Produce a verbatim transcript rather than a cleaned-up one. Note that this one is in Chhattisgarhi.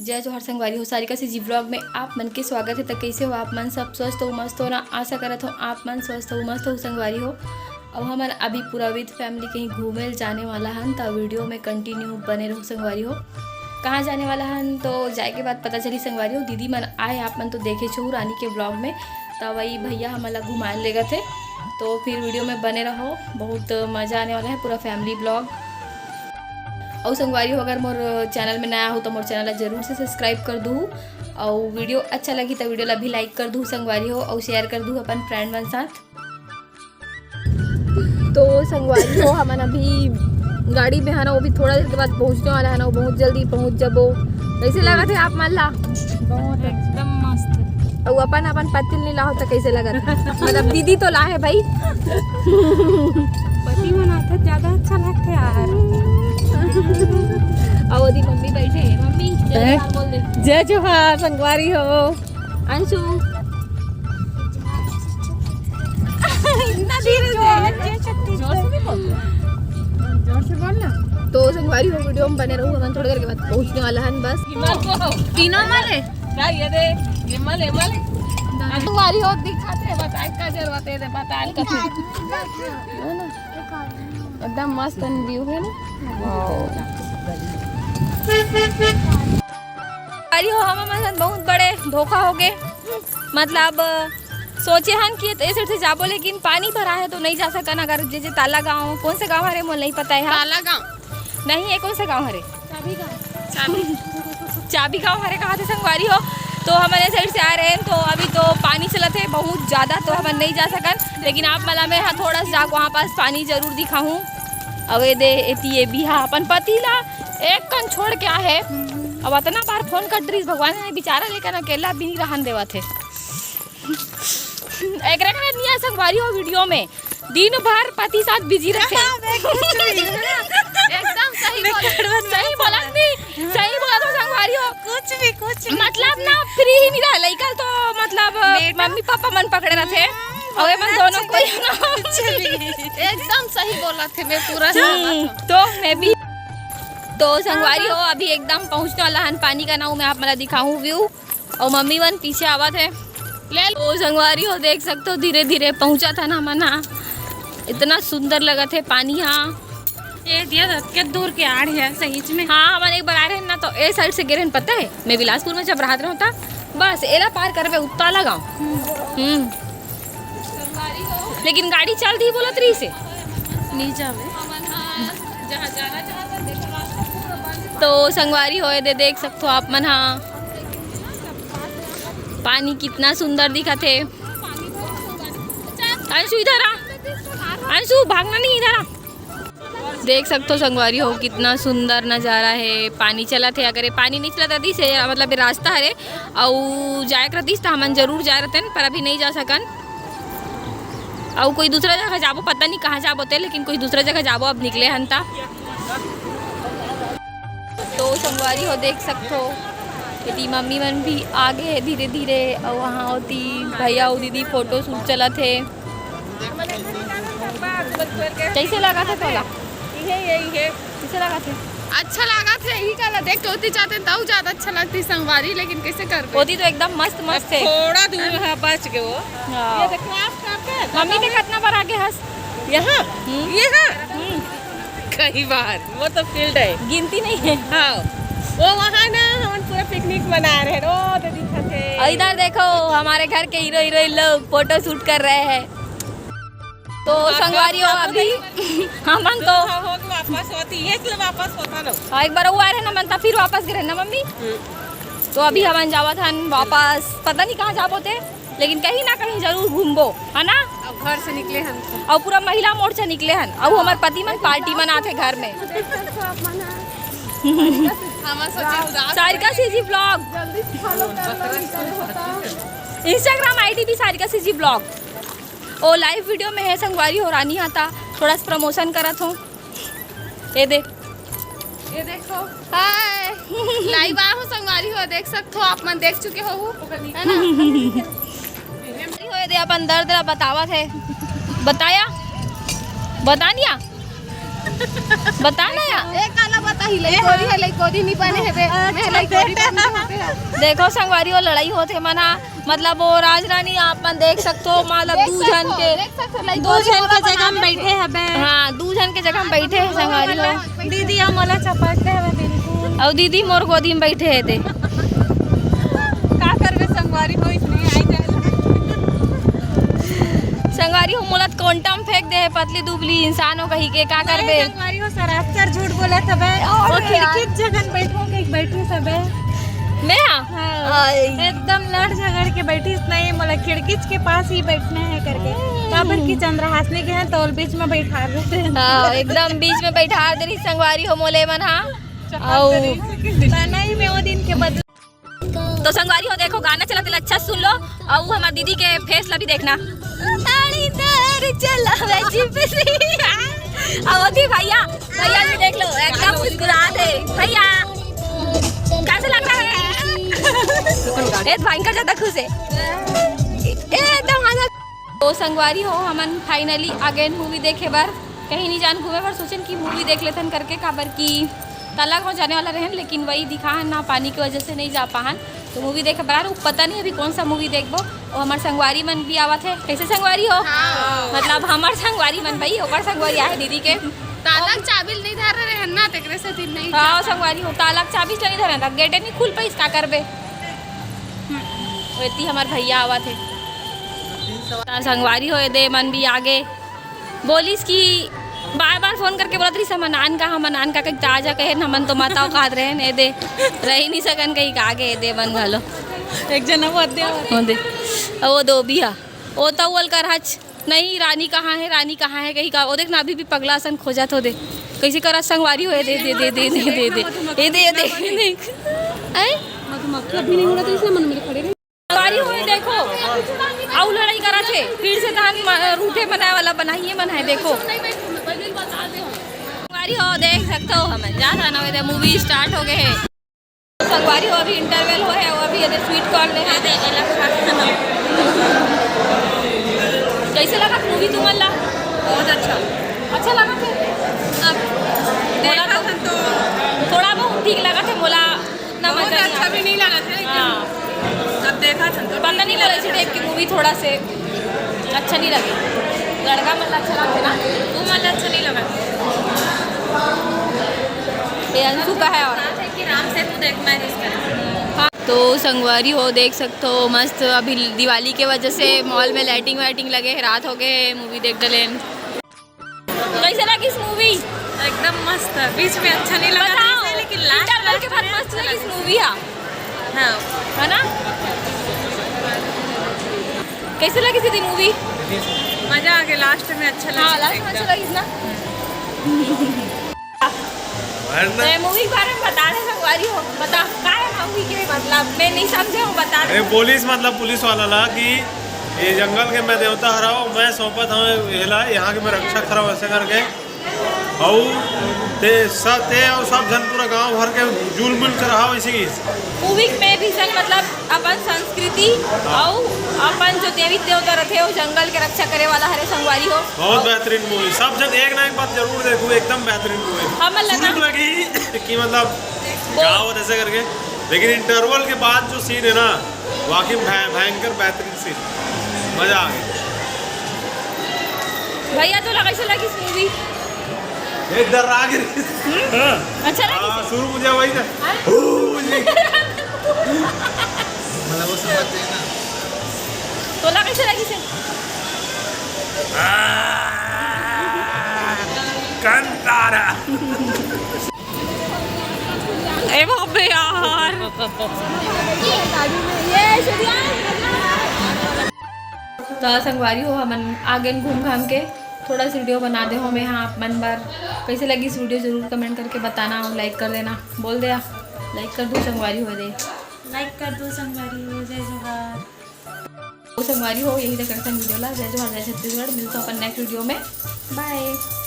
जय जोहार संगवारी हो, सारिका CG vlog में आप मन के स्वागत हे। त कइसे हो आप मन? सब स्वस्थ हो, मस्त हो ना? आशा करत हो आप मन स्वस्थ हो, मस्त हो संगवारी हो। अउ हमन अभी पूरा with family कहीं घूमे ल जाने वाला हन, त video में continue बने रहू संगवारी हो। कहाँ जाने वाला हन तो जाए के बाद पता चली संगवारी हो। दीदी मन आए, आप मन तो देखे छो रानी के vlog में, त वही भैया हमन ला घुमाए लेगत हे। तो फिर video में बने रहो, बहुत मजा आने वाला है पूरा family vlog। अउ संगवारी हो, अगर मोर channel में नया हो तो मोर channel ला जरूर से subscribe कर दू, अउ video अच्छा लगी तो video ला भी like कर दू संगवारी हो, अउ share कर दू अपन friend मन साथ। तो संगवारी हो, हमन अभी गाड़ी में हन, वो भी थोड़ा देर के बाद पहुँचने वाला है ना, वो बहुत जल्दी पहुँच जबो। कैसे लगत है आप मन ला? बहुत एकदम मस्त। अउ अपन, अपन पति ल नहीं लाहो तो कैसे लगत है? मतलब दीदी तो ला है भाई। पति मन आथे ज्यादा अच्छा लगथे यार। अउ ओदी मम्मी बैठे हैं। मम्मी, जय हैं? जोहार बोल दे। जय जोहार, संगवारी हो। अंशु। इतना धीरे से। जोर से नहीं बोल। जोर से बोल ना। तो संगवारी हो, video में बने रहू, हमन थोड़ी देर के बाद पहुँचने वाला हन बस। तीनों वाले? ना, ये दे, ये मल, ये मल। संगवारी हो, दिखाते हैं, बताए का जरूरत है, बताए का। है ना? एकदम मस्त view है ना? Wow। अरे हो, हमन मन बहुत बड़े धोखा हो गए। मतलब, सोचे हन कि ए side से जाबो, लेकिन पानी भरा है तो नहीं जा सकन। अगर जे जे ताला गांव, कौन से गांव हरे, मोला नहीं पता है। हाँ? ताला गांव। नहीं, ये कौन से गांव हरे? चाबी गांव। चाबी। चाबी गांव हरे कहा थे संगवारी हो। तो हमन ए side से आ रहे हैं, तो अभी तो पानी चलत है बहुत ज्यादा, तो हमन नहीं जा सकन। लेकिन आप मन ला मैं हा थोड़ा सा जाके वहाँ पास पानी जरूर दिखाहूँ। अउ ये दे, एती ये भी हा अपन पति ला एक कन छोड़ के आ है। अब अतना बार phone कट रही, भगवान ने बेचारा लेकिन अकेला भी नहीं रहन देवत है। एकरा कहे नहीं आ संगवारी हो video में, दिन भर पति साथ busy रहथे। हाँ, मैं कुछ भी। एकदम सही मैं बोला। कड़वन सही में बोला नहीं, सही बोला तो संगवारी हो। कुछ भी, कुछ भी, मतलब कुछ भी। ना, free ही नहीं रहा लइका तो, मतलब, बेटा। मम्मी पापा मन पकड़े रहथे। हम्म, अउ ये मन बोलना दोनों चाहिए, कोई ना। कुछ भी। एकदम सही बोला थे, मैं पूरा हम्म, सहमत हूँ। तो मैं भी, तो संगवारी हो, अभी एकदम पहुँचने वाला हन पानी का नाव, मैं आप मन ला दिखाहूँ view। अउ मम्मी मन पीछे आवत है। ले लो। ओ संगवारी हो, देख सकते हो, धीरे धीरे पहुंचत हन हमन हा। इतना सुंदर लगत है पानी हा। ये दिया तो के दूर के आड़ है सही में। हाँ, हमन एक बार आ रहे हैं ना, तो ए side से गिरे हैं, पता है, मैं बिलासपुर में जब रहत रहूं था, बस एला पार करबे उत्ताला गांव। हम्म। लेकिन गाड़ी चल दी बोलत रही से। नहीं जावे। तो संगवारी होए दे, देख सकते हो आप मन हा। पानी कितना सुंदर दिखत हे। अंशु, इधर आ। अंशु, भागना नहीं, इधर आ। देख सकते हो संगवारी हो, कितना सुंदर नजारा है। पानी चलत है, अगर ये पानी नहीं चलत रहिस, ये मतलब ये रास्ता हरे, अउ जाए के रहिस त हमन जरूर जाए रहतेन, पर अभी नहीं जा सकन। अउ कोई दूसरा जगह जाबो, पता नहीं कहाँ जाबो ते, लेकिन कोई दूसरा जगह जाबो, अब निकले हन ता। तो संगवारी हो, देख सकथो, एती मम्मी मन भी आगे हे धीरे धीरे, अउ वहाँ ओती भैया अउ दीदी फोटो शूट चलत हे। कैसे लगा थे तोला? इहे, ये, इहे। कैसे लगा थे? अच्छा लगा थे, यही काला देख के ओती जाते तब ज्यादा अच्छा लगती संगवारी, लेकिन कैसे करबे? ओती तो एकदम मस्त, मस्त है। थोड़ा दूर, हाँ, बच गए वो। हाँ। ये तो cross करके मम्मी के कितना बार आगे हस? यहाँ? हम्म। यहाँ? हम्म। कई बार, वो तो field है। गिनती नहीं है। हाँ, वो वहाँ ना हमन पूरा picnic मना रहे हैं, वो तो दिखत है। और इधर देखो, हमारे घर के हीरो हीरोइन लोग फोटो शूट कर रहे हैं। तो हाँ, संगवारी हो, कब, कब अभी हमन तो तो हाँ, हो गए, वापस होती है, इसलिए वापस होता ना। हाँ, एक बार वो आ रहे ना, मन तब फिर वापस गिरे ना मम्मी। हम्म। तो अभी हमन जावत हन वापस, पता नहीं कहाँ जाबो ते, लेकिन कहीं ना कहीं जरूर घूमबो, है ना? अब घर से निकले हन। और पूरा महिला मोर्चा निकले हन, और हमारे पति मन party मनाते घर में। हमारे सोचे उदास सारिका CG vlog। जल्दी से follow कर लो, नहीं करे होता। Instagram ID भी सारिका CG vlog। ओ live video में है संगवारी हो, रानी हा ता, थोड़ा सा promotion करत हो। ये दे, ये देखो, hi। Live आए हो संगवारी हो, देख सकते हो, आप मन देख चुके हो, है ना? हो ये दे, अपन दर्द ला बतावत है, बताया, बता निया। बता ना यार। ए, काला बता ही, लइकोरी हे, लइकोरी नहीं बने हे बे। मैं लइकोरी बने हे बे। देखो संगवारी हो, लड़ाई होत हे मना, मतलब वो राजरानी आप मन देख सकथो, मतलब देख दू झन सकथो, के, देख सकथो, लइकोरी दू झन के जगह में बइठे हबे। हाँ, दू झन के जगह में बइठे हे संगवारी हो। दीदी, अब मोला चपक दे हवे बिल्कुल। अउ दीदी मोर गोदी में बइठे हे ते। का करबे संगवारी हो, इसने आई जाए। संगवारी हो, मोला तो कोंटा म फेंक दे हे, पतली दुबली इंसान हो कही के, का करबे? संगवारी हो, सरासर झूठ बोलत हबे। अरे वो खिड़की यार। जगह में बइठो, कहीं बइठे सबे। मैं? हाँ। आई। एकदम लड़ झगड़ के बइठिस नहीं, मोला खिड़कीच के पास ही बइठना हे करके। काबर कि चंद्रहासिनी के हे, तो ओला बीच में बइठा देते हैं। हाँ, एकदम बीच में बइठा दे रही संगवारी हो मोले मन, हाँ। अउ नहीं, मैं वो दिन के बदला। तो संगवारी हो, देखो, गाना चलत हे, अच्छा सुन लो। अउ हमर दीदी के फेस ला भी देखना। ताड़ी तार चलावे जिप्सी। अउ ओती भैया, भैया भी देख लो, एकदम मुस्कुरात हे। भैया, कैसे लग रहा है? ए, भयंकर ज्यादा खुश हे। ए, एकदम हंसा। तो संगवारी हो, हमन finally आ गेन movie देखे बर। कहीं नहीं जान घूमे बर, सोचेन कि movie देख लेथन करके, काबर कि तालाब हो जाने वाला रहेन, लेकिन वही दिखा ना, पानी के वजह से नहीं जा पाहन। तो movie देखे बर, पता नहीं अभी कौन सा movie देखबो। और हमर संगवारी मन भी आवत हे। कैसे संगवारी हो? हाँ। मतलब हमर संगवारी मन भाई, ओकर संगवारी आहे दीदी के। तालाब चाबी नहीं धर रहे हैं ना, तेकरे से दिन नहीं हाँ, जा संगवारी हो, तालाब चाबी नहीं धरे, गेटे नहीं खुल पाइस, का करबे? हम्म, एती हमर भैया आवत हे। त संगवारी हो, एदे मन भी आगे। बोलिस कि बार-बार फोन करके बोलत रहिस, "हमर नान का, हमर नान का," कहिके त आजा कहे, हमन तो माता औकात रहे न, एदे रही नहीं सकन कहिके आगे, एदे मन घलो। एक जना वो अद्दे आवत। वो दे, वो दो भी हा। वो तो वल कर हच, "नहीं, रानी कहाँ है, रानी कहाँ है?" कहिके, वो देख ना, अभी भी पगला असन खोजत हो दे। कैसे करा संगवारी हो, एदे, एदे। ए दे, ए दे। आए? मधुमक्खी अभी नहीं उड़त, इसलिए मन में खड़े रहे। संगवारी हो, देखो, अउ लड़ाई करत हे, फिर से धान म-, रूठे बनाए वाला बनाइए मन है, देखो। संगवारी हो, देख सकते हो, हमन जात रहना, movie start हो गए है। संगवारी हो, अभी interval हो है, वो अभी एदे sweet corn ले है। कैसे लगा movie तुमन ला? बहुत अच्छा। अच्छा लगा थे? अब मोला तो थोड़ा बहुत ठीक लगा थे, मोला इतना बहुत मजा नहीं अच्छा आया। भी नहीं लगा था, लेकिन हाँ। अब देखा था तो पता नहीं, मोला ऐसी type की movie थोड़ा से अच्छा नहीं लगे। लड़का मतलब अच्छा लगता ना, वो मतलब अच्छा नहीं लगा। ये अंशु का है और बात है कि राम सेतु देखना है जिसका। हाँ। तो संगवारी हो, देख सकते हो, मस्त अभी दिवाली के वजह से mall में lighting वाइटिंग लगे है, रात हो गए, movie देख डलेन। कैसे लगिस movie? एकदम मस्त। बीच में अच्छा नहीं लगा था बताओ, इसे, लेकिन last, interval के बाद मस्त लगिस movie, हाँ। हाँ। है ना? कैसे लगिस दीदी movie? मजा आ गया, last में अच्छा लगा हाँ, last में अच्छा एकदम। लगिस ना। तो ये movie के बारे में बता दे, संगवारी हो, बता, का है movie के मतलब, मैं नहीं समझे हूँ, बता दे। अरे, पुलिस मतलब पुलिस वाला ला कि ये जंगल के मैं देवता हरव, मैं सौंपत हूँ एला, यहाँ के मैं रक्षक हरव, ऐसे करके। अउ ते स-, ते अउ सब झन पूरा गांव भर के जुलमिल के रहा वैसे ही। Movie में भी सन मतलब अपन संस्कृति हाँ। अउ अपन जो देवी देवता रथे, वो जंगल के रक्षा करे वाला हरे संगवारी हो। बहुत बेहतरीन movie, सब झन एक ना एक बार जरूर देखू, एकदम बेहतरीन movie। हमन ला शुरू ना में लगी कि मतलब वो क्या हो ऐसे करके, लेकिन interval के बाद जो scene है ना, वाकई में भय-, भयंकर बेहतरीन scene, मजा आ गया। भैया, तोला कैसे लगिस movie? एक डर आ गया। हम्म? हाँ। अच्छा लगिस? हाँ, शुरू मुझे वही था। हाँ? हू जी। मतलब वो समझते हैं ना। तोला कैसे लगिस? आ, कंतारा। ए बाप रे यार। तो संगवारी हो, हमन आगेन घूम घाम के थोड़ा सा video बना दे हो मैं, हाँ, आप मन बर। कैसे लगिस video, जरूर comment करके बताना और like कर देना। बोल दे, like कर दू संगवारी हो दे। Like कर दू संगवारी हो, जय जोहार। तो संगवारी हो, यही तक करथन video ला। जय जोहार, जय छत्तीसगढ़। मिलथन अपन next video में। Bye।